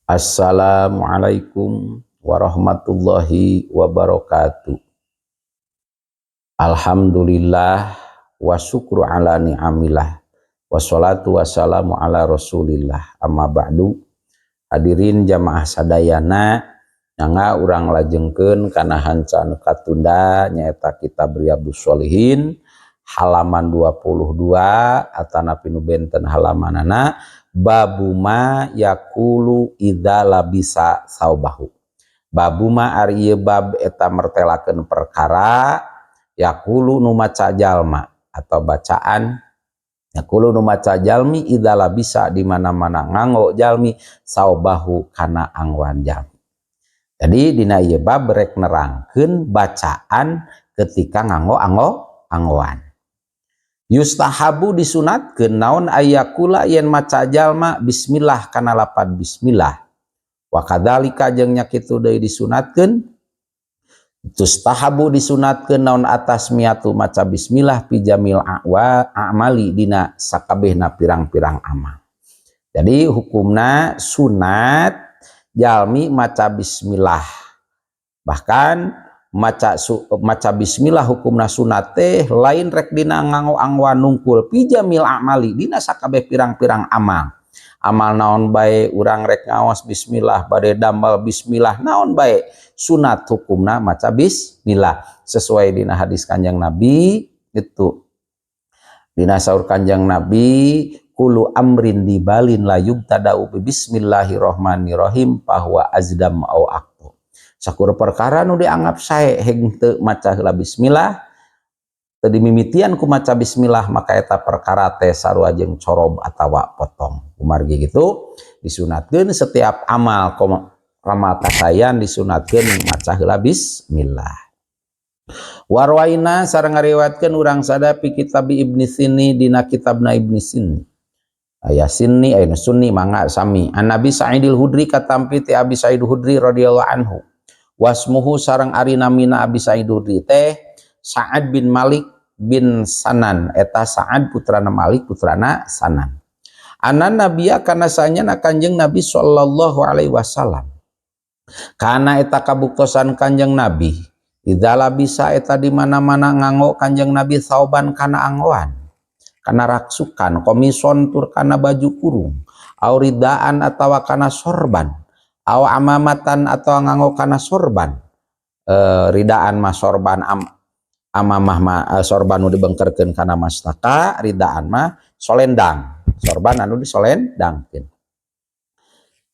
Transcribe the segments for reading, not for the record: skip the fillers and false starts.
Assalamualaikum warahmatullahi wabarakatuh. Alhamdulillah wa syukru ala ni'amillah, wassalatu wassalamu ala rasulillah, amma ba'du. Hadirin jamaah sadayana, nyangga urang lajengkeun kana hanca anu katunda, nyaeta kitab Riyadhus Shalihin halaman 22 atanapi nu benten halamanana, babu ma yaqulu idza labisa saubahu. Babu ma ari ieu bab eta mertelakeun perkara yaqulu nu maca jalma atau bacaan yaqulu nu maca jalmi idza labisa di mana-mana nganggo jalmi saubahu kana anggoan jalmi. Jadi dina ieu bab rek nerangkeun bacaan ketika nganggo anggoan. Yustahabu disunatkeun naon ayakula yen maca jalma bismillah kana lapad bismillah. Wa kadzalika jeung nya kitu deui disunatkeun, tustahabu disunatkeun naon atasmiyatu maca bismillah fi jamil a'wa a'mali dina sakabehna pirang-pirang amal. Jadi hukumna sunat jalmi maca bismillah. Bahkan maca bismillah hukumna sunat teh lain rek dina nganggo anggoan nungkul, fi jamil a'mali dina sakabeh pirang-pirang amal. Amal naon bae, urang rek ngaos bismillah, bade damel bismillah, naon bae sunat hukumna maca bismillah sesuai dina hadis Kanjeng Nabi itu. Dina saur Kanjeng Nabi, kullu amrin dzibalin la yubtada'u bi bismillahirrahmanirrahim fahuwa azdam au aqta. Sakur perkara nu dianggap sae heng teu maca heula bismillah, teu dimimitian ku maca bismillah, maka eta perkara teh sarua jeung corob atawa potong. Kumargi gitu disunatkeun setiap amal amal kasayan disunatkeun maca heula bismillah. Warwaina sareng ngariwayatkeun urang sada fi kitab Ibni Sinni dina kitabna Ibni Sinni. Aya Sinni aya Sunni mangga sami. An Abi Sa'idil Khudri katampi ti Abi Sa'id Khudri radhiyallahu anhu. Wasmuhu sareng ari namina Abi Sa'id Khudri teh Sa'ad bin Malik bin Sanan, eta Sa'ad putrana Malik putrana Sanan. Anan nabiya kana sanyana Kanjeng Nabi sallallahu alaihi wasallam. Kana eta kabuktosan Kanjeng Nabi idza labisa eta di mana-mana nganggo Kanjeng Nabi sauban kana anggoan, kana raksukan, komison tur kana baju kurung, auridaan atawa kana sorban, aw amamatan atau nganggo kana sorban. Ridaan mah sorban, amamah mah sorban nu dibengkerkeun kana mastaka, ridaan mah solendang, sorban anu disolendangkeun.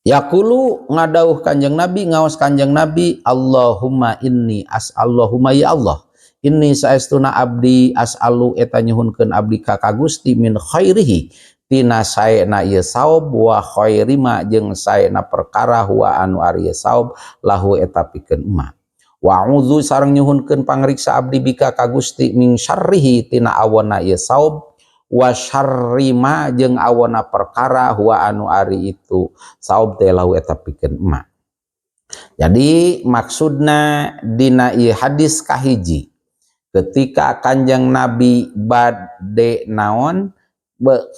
Yaqulu ngadauh Kanjeng Nabi, ngaos Kanjeng Nabi, Allahumma inni as'allahumma ya Allah inni saestuna abdi as'alu eta nyuhunkeun abdi ka Gusti min khairihi tina saena ieu saob wa khairima jeung saena perkara huwa anu ari ieu saob lahu eta pikeun emak. Wa a'udzu sareng nyuhunkeun pangriksa abdi bika ka Gusti min syarrihi tina awonna ieu saob wa syarrima jeung awonna perkara huwa anu ari itu saob teh lahu eta pikeun emak. Jadi maksudna dina ieu hadis kahiji, ketika Kanjeng Nabi bade naon,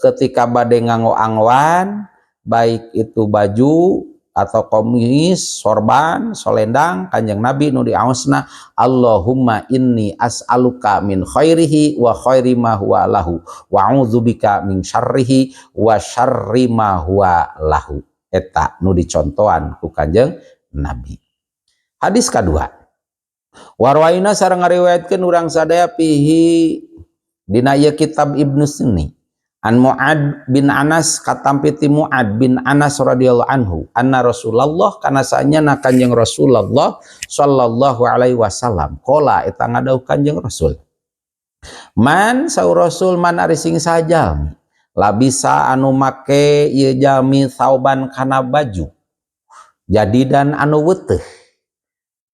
ketika bade nganggo anggoan, baik itu baju atau komis, sorban, solendang, Kanjeng Nabi nu diaosna Allahumma inni as'aluka min khairihi wa khairi ma huwa lahu wa a'udzubika min syarrihi wa syarri ma huwa lahu. Eta nu dicontohan ku Kanjeng Nabi. Hadis kedua. Warwaina sareng ngariwayatkeun urang sadaya fihi dina ieu kitab Ibnu Sunni an Mu'ad bin Anas katampi ti Mu'ad bin Anas radhiyallahu anhu anna Rasulullah kana sanyana Kanjeng Rasulullah sallallahu alaihi wasallam qala eta ngadauh Kanjeng Rasul, man saur Rasul, man ari sing sajalmi labisa anu make ieu jalmi sauban kana baju jadidan anu weteh.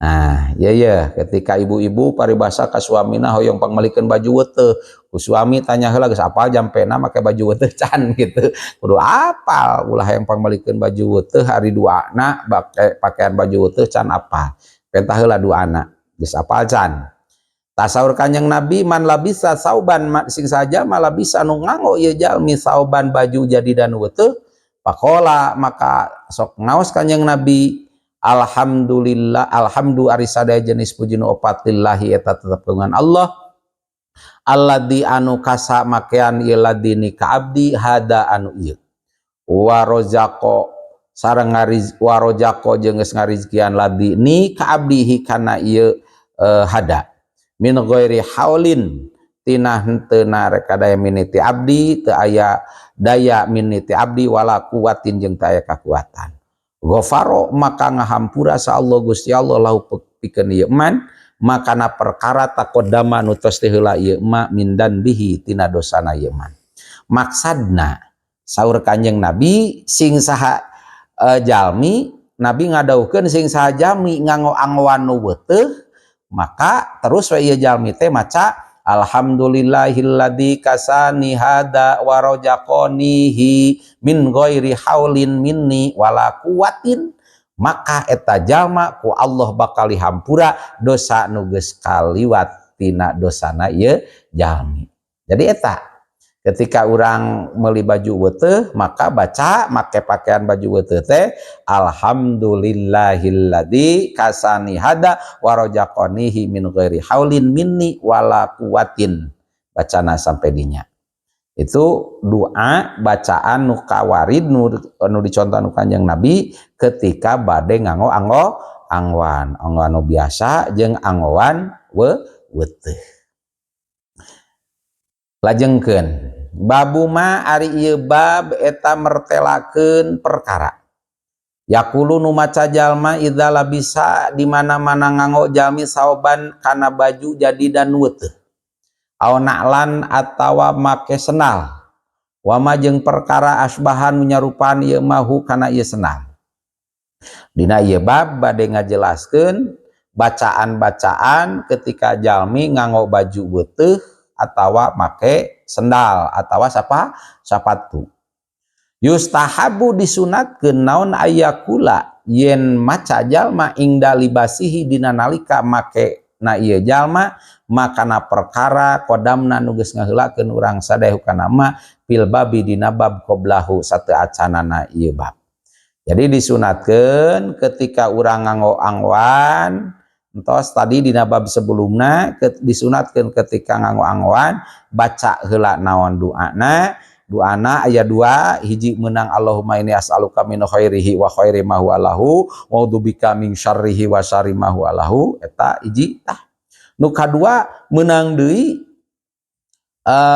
Nah, iya ya, ketika ibu-ibu paribasa ka suamina hoyong pangmelikeun baju weteh, ku suami tanya heula, geus apal jampena make baju weteh can gitu. Kudu apal, ulah yang pangmelikeun baju weteh hari duana bake pakaian baju weteh can apal. Pentah heula duana, geus apal can. Tasaur Kanjeng Nabi, man labisa sauban sing saja malah bisa nu nganggo ieu jalmi sauban baju jadidan weteh, pakola maka Sok ngaos Kanjeng Nabi, alhamdulillah, alhamdu ari sadaya jenis puji nu opat, lillahi eta tetep kagungan Allah, alladzi anu kasa makean ieu ladzi ni ka abdi, hada anu ieu, wa rozaqo sareng ngariz, wa rozaqo jeung geus ngarizkian ladzi ni ka abdi, hi kana ieu hada, min ghairi haulin tina henteu reka daya, minni ti abdi, teu aya daya, minni ti abdi, wala quwwatin jeung teu aya kakuatan. Ghafaro maka ngahampura sa Allah Gusti Allah, lahu pikeun ieu man, makana perkara, taqoddama nu tos teu heula ieu ma, min dzanbihi tina dosana ieu man. Maksadna saur Kanjeng Nabi, sing saha jalmi, Nabi ngadawuhkeun sing saha jalmi nganggo anggoan nu weuteuh, maka terus we ieu jalmi teh maca alhamdulillahilladzi kasani hada wa razaqanihi min ghairi haulin minni wala quwwatin, maka eta jalma ku Allah bakal dihampura dosa nu geus kaliwat tina dosana ieu jalmi. Jadi eta ketika orang meuli baju weuteuh, maka baca make pakaian baju weuteuh teh alhamdulillahilladzi kasani hada wa razaqanihi min ghairi haulin minni wala quwwatin, bacana sampai dinya. Itu doa bacaan nu kawarid nu dicontohan Kanjeng Nabi ketika bade nganggo anggo anggoan, anggoan nu biasa jeung anggoan weuteuh. Lajengkeun, babu ma ari ieu bab eta mertelakeun perkara yaqulu nu maca jalma, idza labisa di mana-mana nganggo jalmi, sauban kana baju jadidan weuteuh, aw na'lan atawa make sendal, wama jeung perkara asbahan nyarupaan ieu mahu kana ieu sendal. Dina ieu bab bade ngajelaskeun bacaan-bacaan ketika jalmi nganggo baju weuteuh atawa make sendal atawa sapatu. Yustahabu disunatkeun naon, ayaqula yen maca jalma, ingda libasihi dina nalika make na ieu jalma, makana perkara qodamna nu geus ngaheulakeun urang sadaya kana ma fil babi dina bab qoblahu sateu acanana ieu bab. Jadi disunatkeun ketika urang nganggo anggoan, entos tadi dina bab sebelumna, disunatkeun ketika nganggo anggoan baca heula naon doana. Doana aya dua hiji, menang Allahumma inni as'aluka min khairihi wa khairi ma huwa lahu wa a'udzubika min syarrihi wa syarri ma huwa lahu, eta hiji. Tah, nu kadua menang deui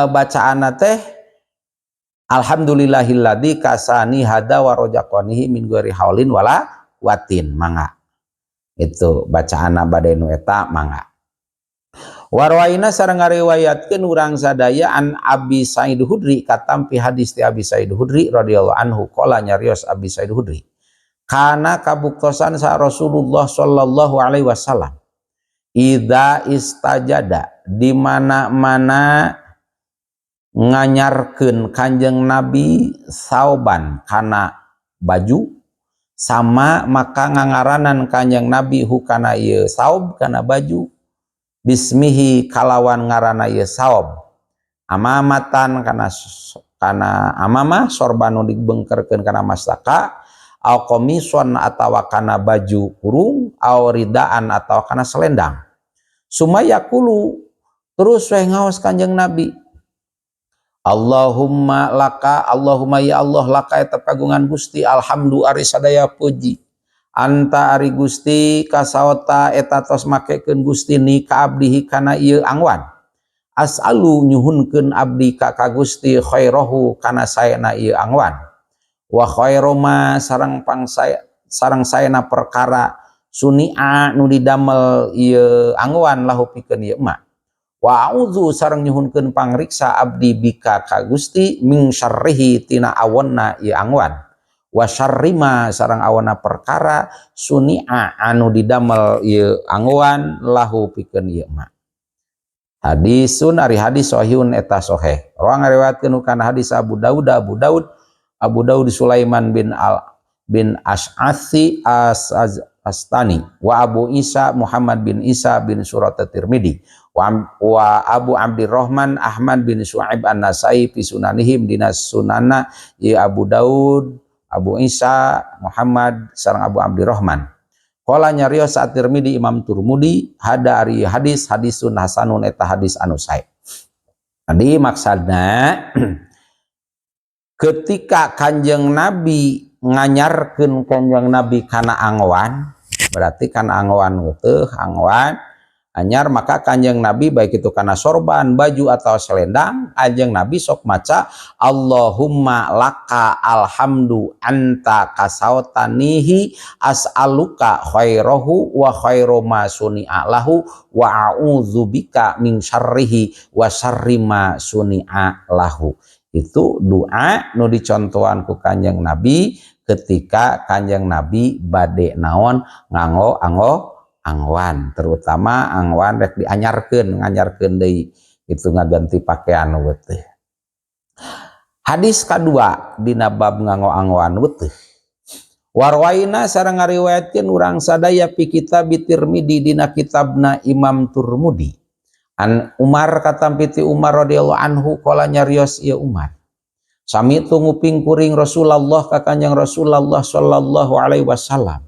bacaanna teh alhamdulillahilladzi kasani hada wa razaqanihi min ghairi haulin wala quwwatin. Mangga itu bacaan bade nu eta, mangga. Warwaina sareng ngariwayatkeun urang sadaya, an Abi Sa'id Khudri katampi hadis ti Abi Sa'id Khudri radhiyallahu anhu, qala nyarios Abi Sa'id Khudri, kana kabuktosan sa Rasulullah sallallahu alaihi wasallam, idza istajada di mana-mana nganyarkeun Kanjeng Nabi, sauban kana baju, sama maka ngangaranan Kanjeng Nabi, hu kana ieu saub kana baju, bismihi kalawan ngaranna ieu saob, amamatan kana kana amamah sorban nu dibengkerkeun kana mastaka, au qamison atawa kana baju kurung, au ridaan atawa kana selendang. Summa yaqulu terus we ngaos Kanjeng Nabi, Allahumma laka, Allahumma ya Allah, laka eta kagungan Gusti, alhamdu ari sadaya puji, anta ari Gusti, kasauta eta tos makekeun Gusti, ni ka abdihi kana ieu angwan, as'alu nyuhunkeun abdi ka Gusti, khairahu kana saena ieu angwan, wa khairoma sareng pangsaya sareng saena perkara, suni'a nu didamel ieu angwan, lahu pikeun ieu ma, wa a'udzu sareng nyuhunkeun pangriksa abdi, bika ka Gusti, min syarrihi tina awonna ieu angwan, wa syarrima sareng awonna perkara, suni'a anu didamel ieu angwan, lahu pikeun ieu ma. Hadisun ari hadis sahihun eta sahih. Rawa ngariwayatkeun kana hadis Abu Daud, Abu Daud, Abu Daud Sulaiman bin Al bin Ash'athi As Astani, wa Abu Isa Muhammad bin Isa bin Surat At-Tirmidzi, wa Abu Abdurrahman Ahmad bin Syu'aib An-Nasai fi sunanihim dina sunana ya Abu Daud. Abu Isa Muhammad sareng Abu Abdurrahman. Qala nyarios At-Tirmidzi Imam Turmudi hadza ari hadis hadisun hasanun eta hadis anu sae. Jadi maksudna ketika Kanjeng Nabi nganyarkeun Kanjeng Nabi kana anggoan, berarti kana anggoan weteuh, anggoan anyar, maka Kanjeng Nabi baik itu karena sorban, baju atau selendang, Kanjeng Nabi sok maca Allahumma laka alhamdu anta kasautanihi as'aluka khairahu wa khairu ma suni'a lahu wa a'udzubika min syarrihi wa syarri ma suni'a lahu. Itu doa nu dicontohan ku Kanjeng Nabi ketika Kanjeng Nabi bade naon nganggo anggoan, terutama anggoan rek dianyarkeun, nganyarkeun deui itu ngaganti pakaian weteuh. Hadis kedua dina bab nganggo anggoan weteuh. Warwaina sareng ngariwayatkeun urang sadaya fi kitab Tirmidzi dina kitabna Imam Turmudi. An Umar katampi ti Umar radhiyallahu anhu qala nyarios ieu Umar. Sami'tu nguping kuring Rasulullah ka Kanjeng Rasulullah sallallahu alaihi wasallam.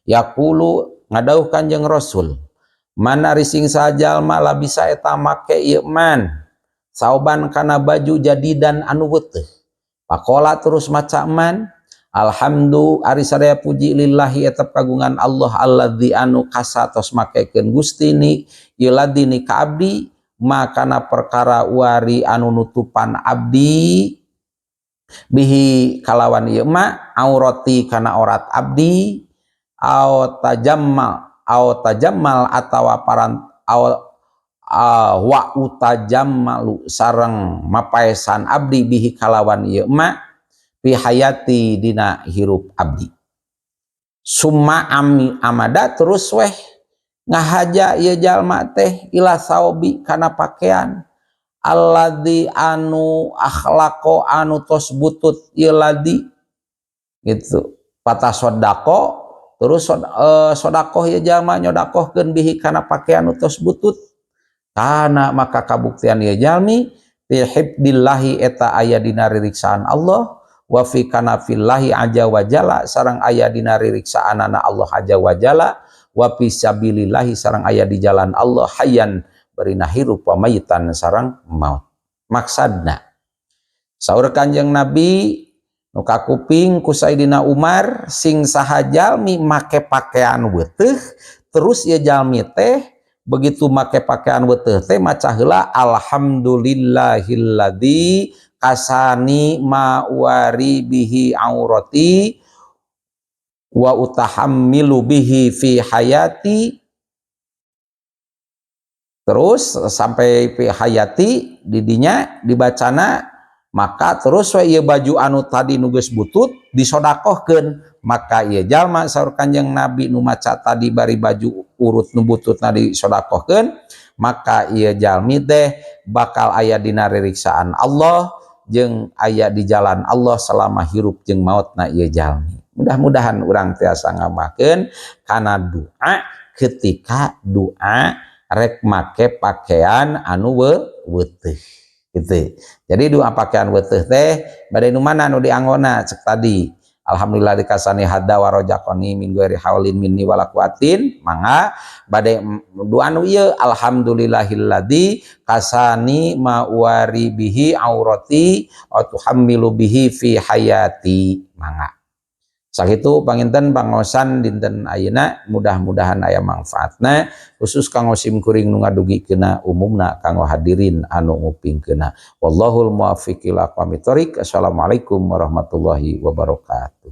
Yaqulu ngadauh Kanjeng Rasul, man ari sing sajalma labisa eta make ieu man sauban kana baju jadidan anu weteuh. Pakola terus maca man alhamdu ari sadaya puji lillahi eta kagungan Allah alladzi anu kasa tos makekeun Gusti ni ieu ladini ka abdi makana perkara wari anu nutupan abdi bihi kalawan ieu ma aurati kana aurat abdi au tajammal atawa paran au wa utajammalu sareng mapaesan abdi bihi kalawan ieu ma fi hayati dina hirup abdi. Summa ami amada terus weh ngahaja ieu jalma teh ila saobi kana pakaian alladzi anu akhlaqo anu tos butut ieu ladzi gitu patasoddaqo terus sodakoh ieu jalma nyodakohkeun bihi kana pakaian nu tos butut kana maka kabuktian ieu jalmi fi hibdillahi eta aya dina ririksaan Allah wa fi kanafillahi aja wa jalla sareng aya dina ririksaanana Allah aja wa jalla wa fi sabilillahi sareng aya di jalan Allah hayyan barina hirup wa mayitan sareng maut. Maksadna saur Kanjeng Nabi nu kakuping ku Sayyidina Umar sing saha jalmi make pakaian weteuh terus ieu jalmi teh begitu make pakaian weteuh teh maca heula alhamdulillahilladzi kasani ma wari bihi aurati wa utahammilu bihi fi hayati terus sampai fi hayati didinya dibacana maka terus we ieu baju anu tadi nu geus butut disodakohkeun maka ieu jalma saur Kanjeng Nabi nu maca tadi bari baju urut nu bututna disodakohkeun maka ieu jalmi teh bakal aya dina ririksaan Allah jeung aya di jalan Allah selama hirup jeung mautna ieu jalmi. Mudah-mudahan urang tiasa ngamakeun kana doa ketika doa rek make pakaian anu weteuh gitu. Jadi doa pakaian weteuh teh bade nu mana nu dianggona cek tadi. Alhamdulillah dikasani hada wa rojaqoni min ghairi haulin minni wala quwwatin mangga bade doa nu ieu alhamdulillahilladzi kasani ma wari bihi aurati wa tuhammilu bihi fi hayati mangga. Sakitu panginten pangaosan dinten ayeuna mudah-mudahan aya manfaatna khusus kanggo sim kuring nu ngadugikeunna umumna kanggo hadirin anu ngupingkeunna. Wallahul muwaffiq ila aqwamit thoriq. Assalamualaikum warahmatullahi wabarakatuh.